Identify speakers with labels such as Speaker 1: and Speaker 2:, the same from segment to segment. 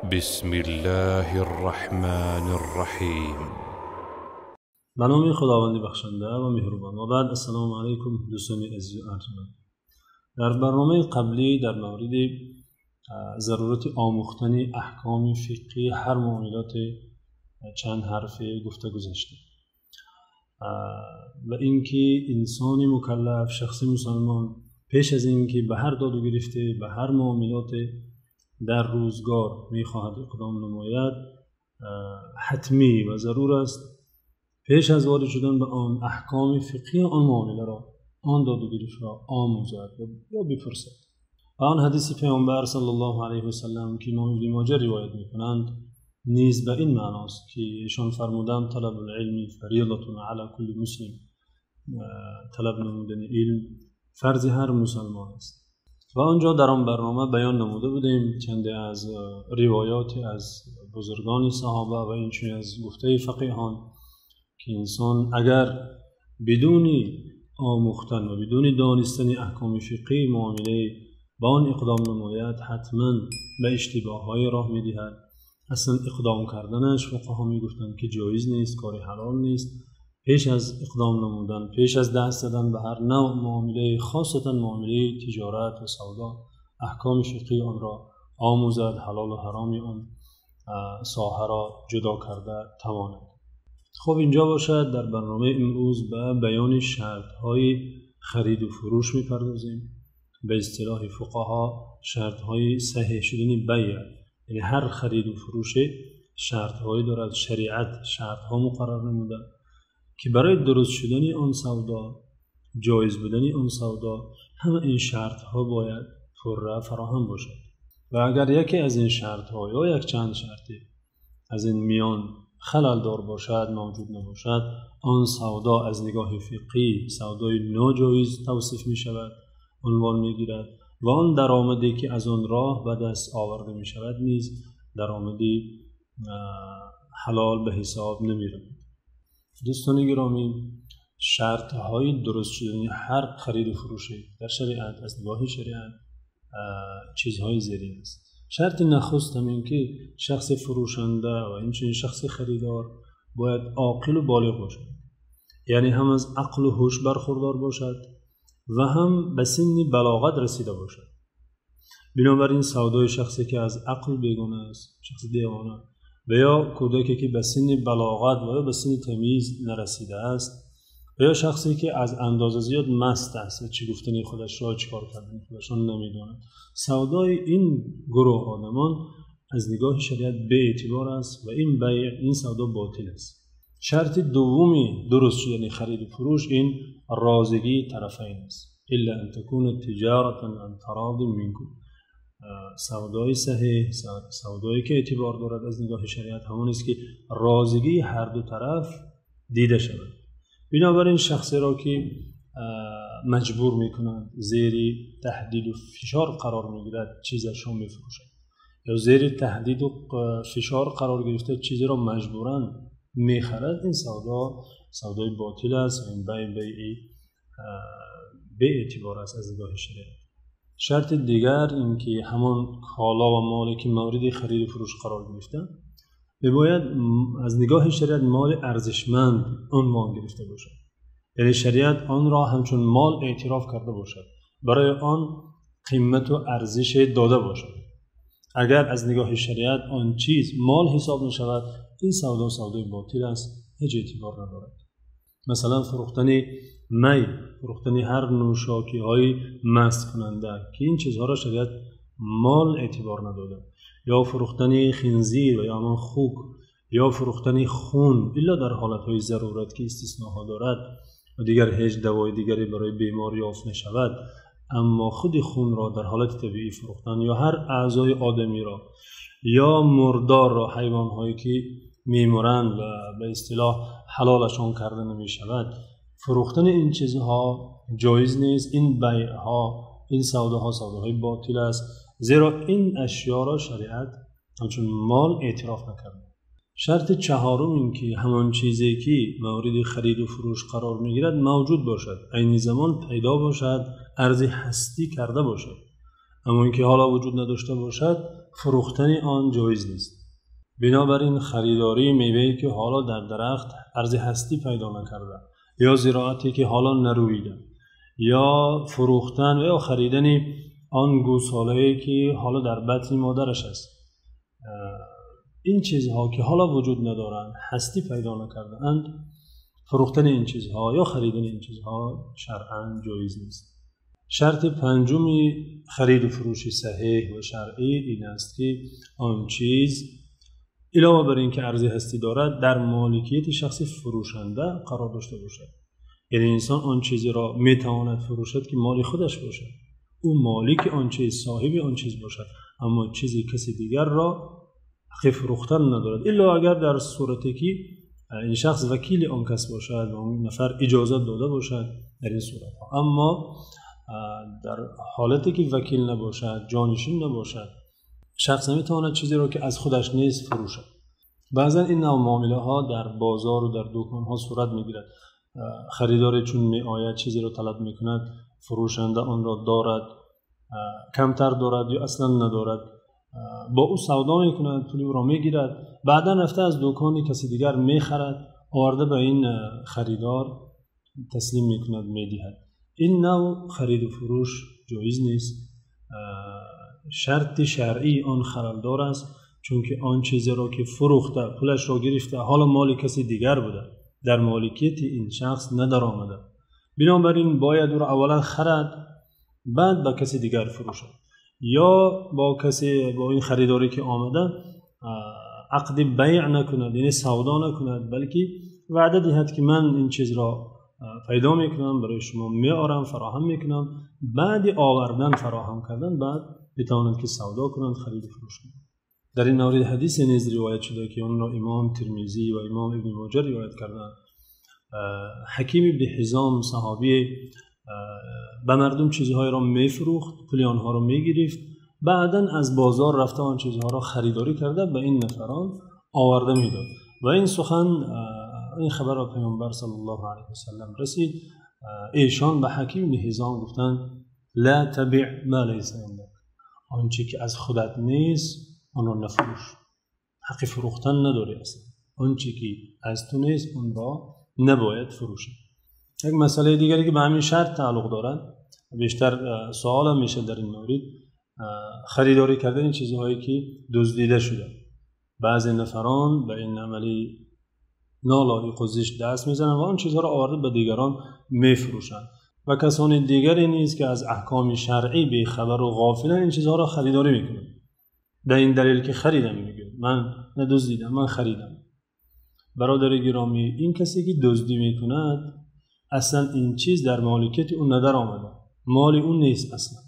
Speaker 1: بسم الله الرحمن الرحیم.
Speaker 2: به نام خداوند بخشنده و مهربان. و بعد السلام علیکم دوستان عزیز و ارجمند. در برنامه قبلی در مورد ضرورت آموختن احکام فقهی هر معاملات چند حرف گفته گذشته و اینکه انسان مکلف، شخص مسلمان، پیش از اینکه به هر داد و گرفته، به هر معاملات در روزگار میخواهد اقدام نماید، حتمی و ضرور است پیش از وارد شدن به آن احکام فقهی آن معامله را، آن داد و گرفت را آموزد یا بپرسد. و آن حدیث پیامبر صلی الله علیه و سلم که امام ابن ماجه روایت میکنند نیز به این معناست که ایشان فرمودند طلب العلم فریضة علی کل مسلم، طلب نمودن علم فرض هر مسلمان است. و آنجا در آن برنامه بیان نموده بودیم چند از روایات از بزرگان صحابه و اینچنین از گفته فقیهان که انسان اگر بدون آموختن و بدون دانستن احکام فقهی معامله با آن اقدام نماید، حتما به اشتباه‌های راه می‌دهد. اصلا اقدام کردنش فقها می‌گفتند که جایز نیست، کار حلال نیست. پیش از اقدام نمودن، پیش از دست زدن به هر نوع معامله، خاصتا معامله تجارت و سودا، احکام فقهی آن را آموزد، حلال و حرام آن ساحه را جدا کرده تواند. خب اینجا باشد در برنامه امروز به بیان شرط‌های خرید و فروش می‌پردازیم. به اصطلاح فقها شرط‌های صحیح شدن بیع، یعنی هر خرید و فروش شرط‌هایی دارد، شریعت شرط‌ها مقرر نموده که برای درست شدن آن سودا، جایز بودن آن سودا، همه این شرط‌ها باید پرره فراهم باشد. و اگر یکی از این شرط‌ها یا یک چند شرطی از این میان خلل دار باشد، موجود نباشد، آن سودا از نگاه فقهی سودای ناجایز توصیف می شود، عنوان می گیرد و آن درآمدی که از آن راه به دست آورده می شود نیز درآمدی حلال به حساب نمی رود. دوستان گرامی، شرط‌های درست شدن هر خرید و فروش در شریعت از نگاه شریعت چیزهای زیرین است. شرط نخست هم این که شخص فروشنده و اینچنین شخص خریدار باید عاقل و بالغ باشد، یعنی هم از عقل و هوش برخوردار باشد و هم به سن بلاغت رسیده باشد. بنابراین سودای شخصی که از عقل بیگانه است، شخص دیوانه و یا کودکی که به سن بلاغت و یا به سن تمیز نرسیده است و یا شخصی که از اندازه زیاد مست است و چی گفتن خودش را، چی کار کردن خودش را نمیداند، سودای این گروه آدمان از نگاه شریعت به اعتبار است و این بیع، این سودا باطل است. شرط دومی درست شدن خرید و فروش این رازگی طرفین است، الا ان تكون تجارة عن تراض منكم. سودای صحیح، سودایی که اعتبار دارد از نگاه شریعت، همان است که رازگی هر دو طرف دیده شود. بنابراین شخصی را که مجبور میکنند، زیر تهدید و فشار قرار میگیرد، چیزش را میفروشد، یا زیر تهدید و فشار قرار گرفته چیزی را مجبورا میخرد، این سودا سودای باطل است، این بیع بی اعتبار است از نگاه شریعت. شرط دیگر این که همان کالا و مالی که مورد خرید و فروش قرار گرفته باید از نگاه شریعت مال ارزشمند عنوان گرفته باشد، یعنی شریعت آن را همچون مال اعتراف کرده باشد، برای آن قیمت و ارزش داده باشد. اگر از نگاه شریعت آن چیز مال حساب نشود، این سودا سودای باطل است، هیچ اعتبار ندارد. مثلا فروختن می، فروختن هر نوشاکی های مست کننده که این چیزها را شریعت مال اعتبار نداده، یا فروختن خنزیر و یا همان خوک، یا فروختن خون الا در حالتهای ضرورت که استثناها دارد و دیگر هیچ دوای دیگری برای بیمار یافت نشود، اما خود خون را در حالت طبیعی فروختن یا هر اعضای آدمی را یا مردار را، حیوانهایی که میمورند و به اصطلاح حلالشان کرده نمی شود، فروختن این چیزها جایز نیست. این بیعها، این سوداها سوداهای باطل است، زیرا این اشیا را شریعت همچون مال اعتراف نکرده. شرط چهارم این که همان چیزی که مورد خرید و فروش قرار میگیرد موجود باشد، عین زمان پیدا باشد، ارز هستی کرده باشد. Аммо инки ҳоло вуҷуд надошта бошад, фурӯхтани он ҷоиз нест. Бинобар ин харидории мевае ки ҳоло дар дарахт арзи ҳастӣ пайдо накарда, ё зироате ки ҳоло нарӯида, ё фурӯхтан ва ё харидани он гӯсолае ки ҳоло дар батни модараш аст, ин чизҳо ки ҳоло вуҷуд надоранд, ҳастӣ пайдо накардаанд, фурӯхтани ин чизҳо ё харидани ин чизҳо шаръан ҷоиз нест. Шарти панҷуми хариду фурӯши саҳеҳ ва шаръӣ ин аст ки он чиз илова бар инки арзи ҳастӣ дорад, дар моликияти шахси фурӯшанда қарор дошта бошад. Яъне инсон он чизеро метавонад фурӯшад ки моли худаш бошад, ӯ молики он чиз, соҳиби он чиз бошад, аммо чизи каси дигарро ҳаққи фурӯхтан надорад, илло агар дар сурате ки ин шахс вакили он кас бошад ва он нафар иҷоза дода бошад дар ин суратҳо. Аммо дар ҳолате ки вакил набошад, ҷонишин набошад, шахс наметавонад чизеро ки аз худаш нест фурӯшад. Баъзан ин навъ муомилаҳо дар бозор ва дар дӯконҳо сурат мегирад. Харидоре чун меояд чизеро талаб мекунад, фурӯшанда онро дорад, камтар дорад ё асло надорад, бо ӯ савдо мекунад, пули ӯро мегирад, баъдан рафта аз дӯкони каси дигар мехарад, оварда ба ин харидор таслим мекунад, медиҳад. Ин навъ хариду фурӯш ҷоиз нест. Шарти шаръии он халалдор аст, чунки он чизеро ки фурӯхта, пулашро гирифта, ҳоло моли каси дигар буда, дар моликияти ин шахс надаромада. Бинобар ин бояд ӯро аввалан харад, баъд ба каси дигар фурӯшад, ё бо касе, бо ин харидоре ки омада, ақди байъ накунад, яъне савдо накунад, балки ваъда диҳад ки ман ин чизро пайдо мекунам, барои шумо меорам, фароҳам мекунам. Баъди овардан, фароҳам кардан, баъд метавонанд ки савдо кунанд, хариду фурӯш кунанд. Дар ин маврид ҳадисе низ ривоят шуда ки онро имом Термизӣ ва имом Ибни Моҷа ривоят карданд. Ҳаким ибни Ҳизом саҳобӣ ба мардум чизҳоеро мефурӯхт, пули онҳоро мегирифт, баъдан аз бозор рафта он чизҳоро харидорӣ карда ба ин нафарон оварда медод. Ва ин сухан, ин хабар ба Паёмбар саллаллоҳу алайҳи васаллам расид. Эшон ба Ҳаким ибни Ҳизом гуфтанд: ла табиъ ма лайса индак, он чи ки аз худат нест онро нафурӯш, ҳаққи фурӯхтан надорӣ асло. Он чи ки аз ту нест онро набояд фурӯшӣ. Як масъалаи дигаре ки ба ҳамин шарт тааллуқ дорад, бештар савол ҳам мешавад дар ин маврид, харидорӣ кардани чизҳое ки дуздида шуда. Баъзе нафарон ба ин амали нолоиқ ва зишт даст мезананд ва он чизҳоро оварда ба дигарон мефурӯшанд ва касони дигаре низ ки аз аҳкоми шаръӣ бехабар ва ғофиланд ин чизҳоро харидорӣ мекунанд. Ба ин далел ки харидам, мегӯяд ман надуздидам, ман харидам. Бародари гиромӣ, ин касе ки дуздӣ мекунад асло ин чиз дар моликияти ӯ надаромада, моли ӯ нест асло,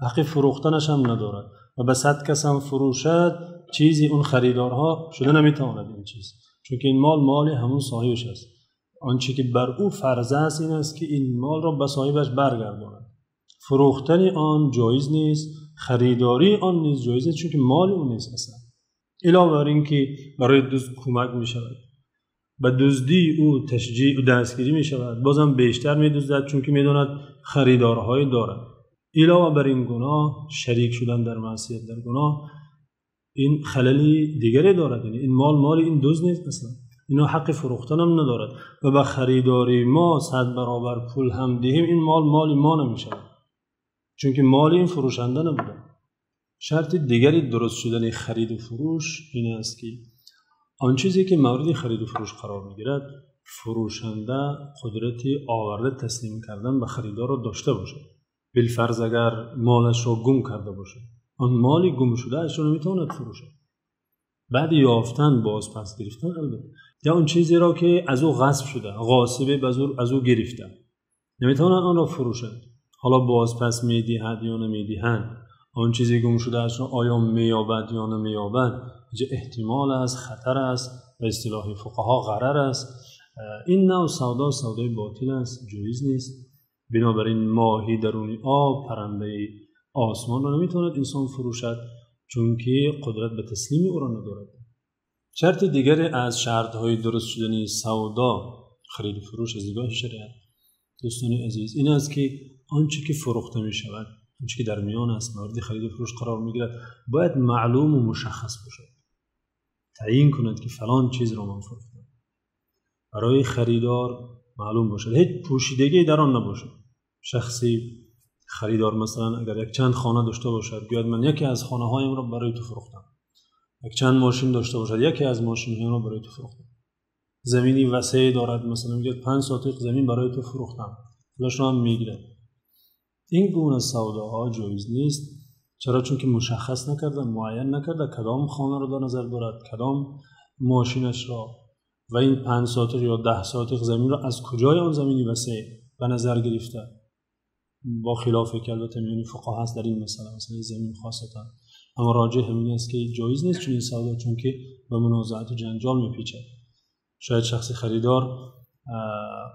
Speaker 2: ҳаққи фурӯхтанаш ҳам надорад ва ба 100 кас ҳам фурӯшад чизи он харидорҳо шуда наметавонад ин чиз, чунки ин мол моли ҳамон соҳибаш аст. Он чи ки бар ӯ фарз аст ин аст ки ин молро ба соҳибаш баргардонад. Фурӯхтани он ҷоиз нест, харидории он низ ҷоиз нест, чунки моли ӯ нест асло. Илова бар ин ки барои дузд кӯмак мешавад, ба дуздии ӯ ташҷеъ ва дастгирӣ мешавад, бозам бештар медуздад, чунки медонад харидорҳое дорад. Илова бар ин гуноҳ, шарик шудан дар маъсият, дар гуноҳ, ин халали дигаре дорад. Яъне ин мол моли ин дузд нест асло, ино ҳаққи фурӯхтан ҳам надорад ва ба харидори мо 100 баробар пул ҳам диҳем, ин мол моли мо намешавад, чунки моли ин фурӯшанда набуда. Шарти дигари дуруст шудани хариду фурӯш ин аст ки он чизе ки мавриди хариду фурӯш қарор мегирад, фурӯшанда қудрати оварда таслим кардан ба харидорро дошта бошад. Билфарз агар молашро гум карда бошад, он моли гум шудаашро наметавонад фурӯшад. Баъд ёфтан, боз пас гирифтан албатта, ё он чизеро ки аз ӯ ғасб шуда, ғосибе ба зӯр аз ӯ гирифта, наметавонад онро фурӯшад. Ҳоло боз пас медиҳад ё намедиҳад, он чизи гум шудаашро оё меёбад ё намеёбад, инҷо эҳтимол аст, хатар аст, ба истилоҳи фуқаҳо ғарар аст. Ин навъ савдо савдои ботил аст, ҷоиз нест. Бинобар ин моҳи даруни об, парандаи осмонро наметавонад инсон фурӯшад, чунки қудрат ба таслими ӯро надорад. Шарти дигаре аз шартҳои дуруст шудани савдо, хариду фурӯш аз нигоҳи шариат, дӯстони азиз, ин аст ки он чи ки фурӯхта мешавад Он чизе ки дар миён аст, мавриди хариду фурӯш қарор мегирад, бояд маълум ва мушаххас бошад. Таъйин кунад, ки фалон чизро ман фурӯхтам. Барои харидор маълум бошад, ҳеҷ пӯшидагӣ дар он набошад. Шахси харидор, масалан, агар як чанд хона дошта бошад, гӯяд: ман яке аз хонаҳоямро барои ту фурӯхтам. Як чанд мошин дошта бошад, яке аз мошинҳоямро барои ту фурӯхтам. Замини васеъ дорад, масалан, мегӯяд: 5 сотиқ замин барои ту фурӯхтам, пулашро ҳам мегирад. Ин гуна савдоҳо ҷоиз нест. Чаро? Чунки мушаххас накарда, муайян накарда, кадом хонаро дар назар дорад, кадом мошинашро ва ин 5 сотиқ ё 10 сотиқ заминро аз куҷои он замини васеъ ба назар гирифта, бо хилофе ки албатта миёни фуқаҳо ҳаст дар ин масъала, масъалаи замин хосатан. Аммо роҷеҳ ҳамин аст, ки ҷоиз нест чунин савдо, чунки ба мунозиату ҷанҷол мепечад. Шояд шахси харидор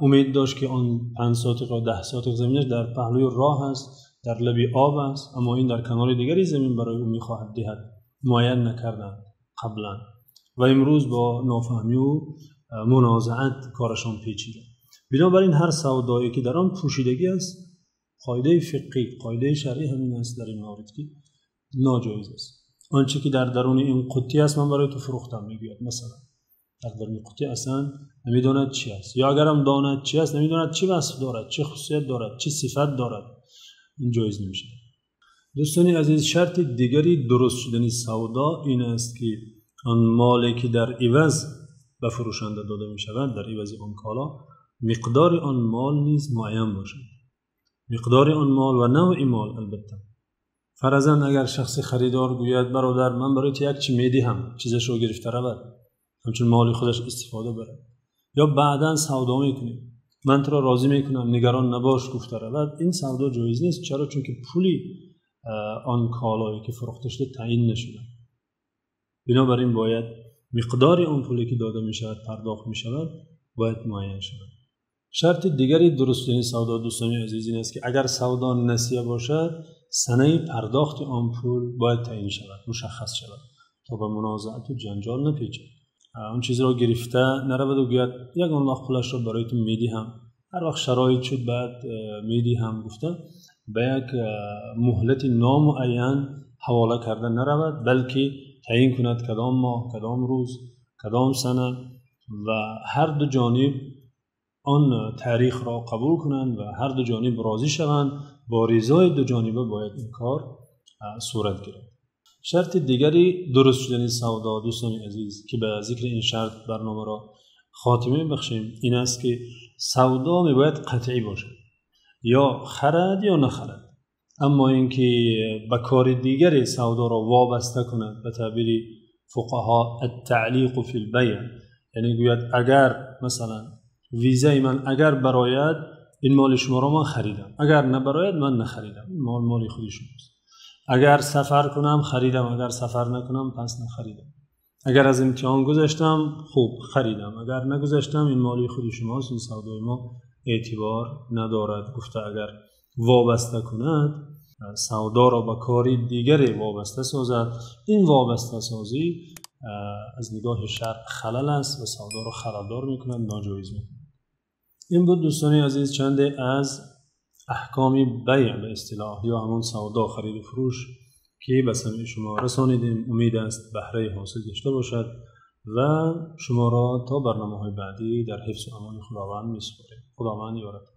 Speaker 2: умед дошт, ки он 5 сотиқ ё 10 сотиқ заминаш дар паҳлӯи роҳ аст, дар лаби об аст, аммо ин дар канори дигари замин барои ӯ мехоҳад диҳад. Муайян накарданд қаблан ва имрӯз бо нофаҳмию мунозиат корашон печида. Бинобар ин ҳар савдое ки дар он пӯшидагӣ аст, қоидаи фиқҳӣ, қоидаи шаръӣ ҳамин аст дар ин маврид, ки ноҷоиз аст. Он чӣ ки дар даруни ин қуттӣ аст, ман барои ту фурӯхтам, мегӯяд масалан. Дар даруни қуттӣ аслан намедонад чӣ аст, ё агарам донад чӣ аст, намедонад чӣ васф дорад, чӣ хусусият дорад, чӣ сифат дорад. Ин ҷоиз намешавад. Дӯстони азиз, шарти дигари дуруст шудани савдо ин аст, ки он моле ки дар иваз ба фурӯшанда дода мешавад, дар ивази он коло, миқдори он мол низ муайян бошад, миқдори он мол ва навъи мол албатта. Фарзан, агар шахси харидор гӯяд: бародар, ман барои ту як чи медиҳам, чизашро гирифта равад, ҳамчун моли худаш истифода барад, ё баъдан савдо мекунем, ман туро розӣ мекунам, нигарон набош, гуфта равад, ин савдо ҷоиз нест. Чаро? Чунки пули он колое ки фурӯхта шуда таъйин нашуда. Бинобар ин бояд миқдори он пуле ки дода мешавад, пардохт мешавад, бояд муайян шавад. Шарти дигари дуруст шудани савдо, дӯстони азиз, ин аст, ки агар савдо насия бошад, санаи пардохти он пул бояд таъйин шавад, мушаххас шавад, то ба мунозиату ҷанҷол напечад. Он чизро гирифта нараваду гӯяд: ягон вақт пулашро барои ту медиҳам, ҳар вақт шароит шуд, баъд медиҳам, гуфта ба як муҳлати номуайян ҳавола карда наравад, балки таъйин кунад кадом моҳ, кадом рӯз, кадом сана ва ҳар ду ҷониб он таърихро қабул кунанд ва ҳар ду ҷониб розӣ шаванд. Бо ризои дуҷониба бояд ин кор сурат гирад. Шарти дигари дуруст шудани савдо, дӯстони азиз, ки ба зикри ин шарт барномаро хотима мебахшем, ин аст, ки савдо мебояд қатъӣ бошад: ё харад, ё нахарад. Аммо инки ба кори дигаре савдоро вобаста кунад, ба таъбири фуқаҳо التعلیق فی البیع, яъне гӯяд: агар масалан визаи ман агар барояд, ин моли шуморо ман харидам, агар набарояд, ман нахаридам, ин мол моли худи шумост, агар сафар кунам, харидам, агар сафар накунам, пас нахаридам, агар аз имтиҳон гузаштам, хуб, харидам, агар нагузаштам, ин моли худи шумост, ин савдои мо эътибор надорад, гуфта агар вобаста кунад, савдоро ба кори дигаре вобаста созад, ин вобастасозӣ аз нигоҳи шаръ халал аст ва савдоро халалдор мекунад, ноҷоиз мекунад. Ин буд, дӯстони азиз, чанде аз аҳкоми байъ ба истилоҳ ё ҳамон савдо, хариду фурӯш, ки ба самъи шумо расонидем. Умед аст, баҳраи ҳосил гашта бошад ва шуморо то барномаҳои баъдӣ дар ҳифзу амони Худованд месупорем. Худованд ёратон.